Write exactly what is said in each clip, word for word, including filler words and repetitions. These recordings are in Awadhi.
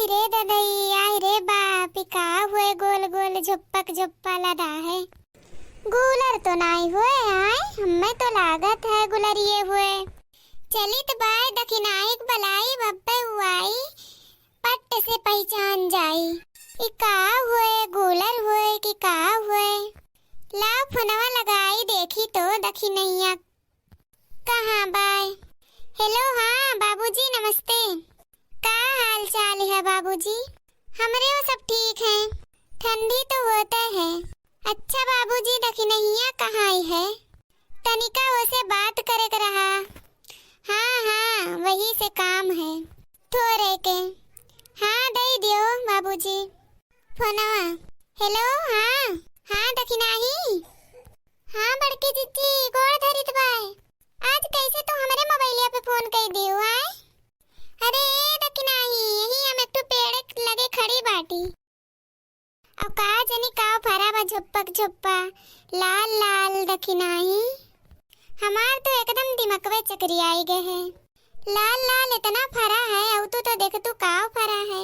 रे ददई, आय रे बाप, ई का हुए गोल गोल झुप्पक झुप्पा लदा है? गुलर तो नाई हुए, आय, हम्मे तो लागत है गुलरिये हुए। चलित बाय दखिनाहिक बलाई बब्बे हुआई, पट्ट से पहिचान जाई। ई का हुए, गुलर हुए कि का हुए? लाव फोनवा लगाई देखी तो दखिनहिया कहाँ बाय? हेलो, हाँ बाबूजी नमस्ते। का हाल चाल है बाबूजी? हमरे वो सब ठीक है, ठंडी तो होते है। अच्छा बाबूजी, दखिनहिया कहाँ आई है? तनिका ओसे बात करे के रहा। हाँ, हाँ, वही से काम है थोरे के। हाँ, दई दियो बाबूजी फोनवा। हेलो, हाँ, हाँ दखिनाही। हाँ बड़की जिज्जी, गोड़ धरित बाय। आज कैसे तू हमरे मोबाइलिया पे फोन कई दियो आय? अरे ए दखिनाही, यही हम एक ठो पेड़ लगे खड़ी बाटी। अब का जनी का फरा बा झुप्पक झुप्पा, लाल लाल दखिनाही। हमार तो एकदम दिमकवे चकरी आई गए है। लाल लाल इतना फरा है, अउ तू तो देख तू का फरा है।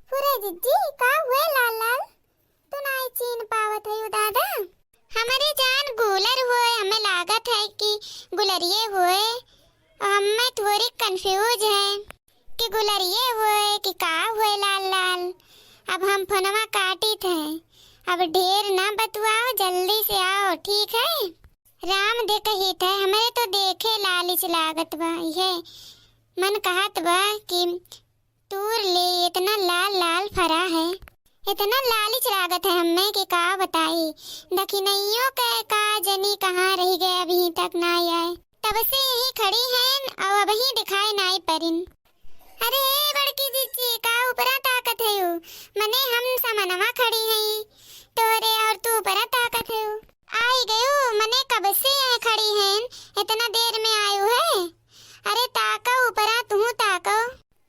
फुरे जिज्जी, का हुए लाल लाल? तू नाई चीन पावत है यू दादा? हमरे जान गुलर हुए, हमें लागत है कि गुलरिये हुए। हमें थोड़ी कंफ्यूज है कि गुलरिये हुए कि का हुए लाल लाल। अब हम फोनवा काटित है, अब ढेर ना बतुआओ, जल्दी से आओ, ठीक है? राम दे कहित है, हमरे तो देखे लालिच लागत बा, इहे मन कहत बा कि तूर ले, इतना लाल लाल फरा है, इतना लालिच लागत है हम्मे कि का बताई। दखिनइयो के का जनी कहाँ रहि गए, अबहीं तक नाई आए। तब से यहीं खड़ी हैं अउ अबहीं दिखाई नाई परिन। अरे ए बड़की जिज्जी, का ऊपरा ताकत हयू? मने हम समनवा खड़ी हई तोरे अउर तू ऊपरा ताकत हयू। आई गयू, मने कब से यहीं खड़ी हैं, इतना देर में आयू है? अरे ताको ऊपरा, तुहू ताको।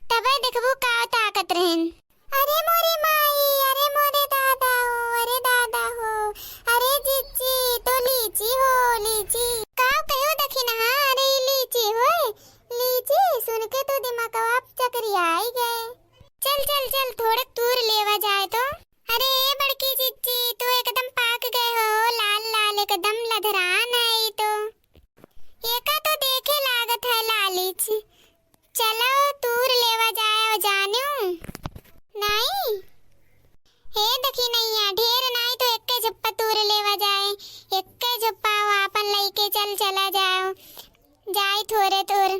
तबे देखबू का ताकत रहन। अरे मोरे माई, अरे मोरे दादा हो, अरे दादा हो, अरे जिज्जी, तो लीची हो, लीची। का कहो दखिनहा, अरे ई लीची होए, लीची सुन के तो दिमागवा चकरियाई गए। चल, चल, चल, थोड़क तूर लेवा जाए तो। अरे ए बड़की जिज्जी, तू एकदम पाक गए हो, लाल लाल एकदम लधरान है ई तो। एका तो देखे लागत है लालिच। चलो तूर लेवा जाए, जानू। नाई? हे दखिनइया, ढेर नाई तो एक्के झुप्पा तूर लेवा जाए। एक्के झुप्पा वो आपन लइके चल चला जाओ। जाई थोरे तूर।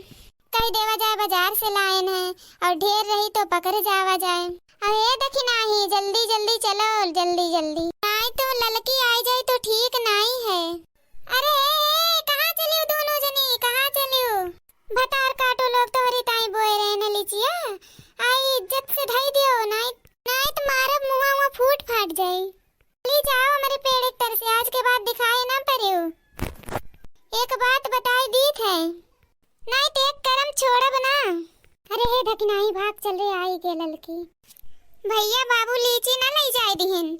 कहि देवा जाए बाजार से लाएन है, अउर ढेर रही तो पकड़ जावा जाए। अरे दखिनाही, जल्दी जल्दी चलो, जल्दी जल्दी। नाई तो ललकी आई जाई तो ठीक नाई है। अरे हे, हे, कहाँ चलियो दोनों जनी, कहाँ चलियो? भतार काटो लोग तोहरी ताई बोए रहे न लिचिया, आई इज्जत से धई दियो, नाई, नाई तो मारब मुँहा हुआ फूट फाट जाई। चली जाओ हमरे पेड़ एक तर से, आज के बाद दिखाई ना पड़ियो। एक बात बताई दीत है, नाई तो एक करम छोड़ब ना। अरे हे दखिनाही, भाग चल रे, आई के ललकी। भइया बाबू लीची ना लई जाए दिहिन।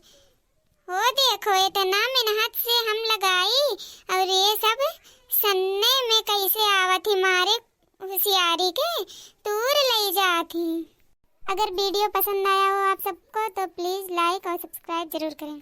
हो देखो, इतना मेहनत से हम लगाई अउर ये सब सन्ने में कैसे आवत ही, मारे होशियारी के तूर लई जात ही। अगर video पसंद आया हो आप सबको तो please like और subscribe जरूर करें।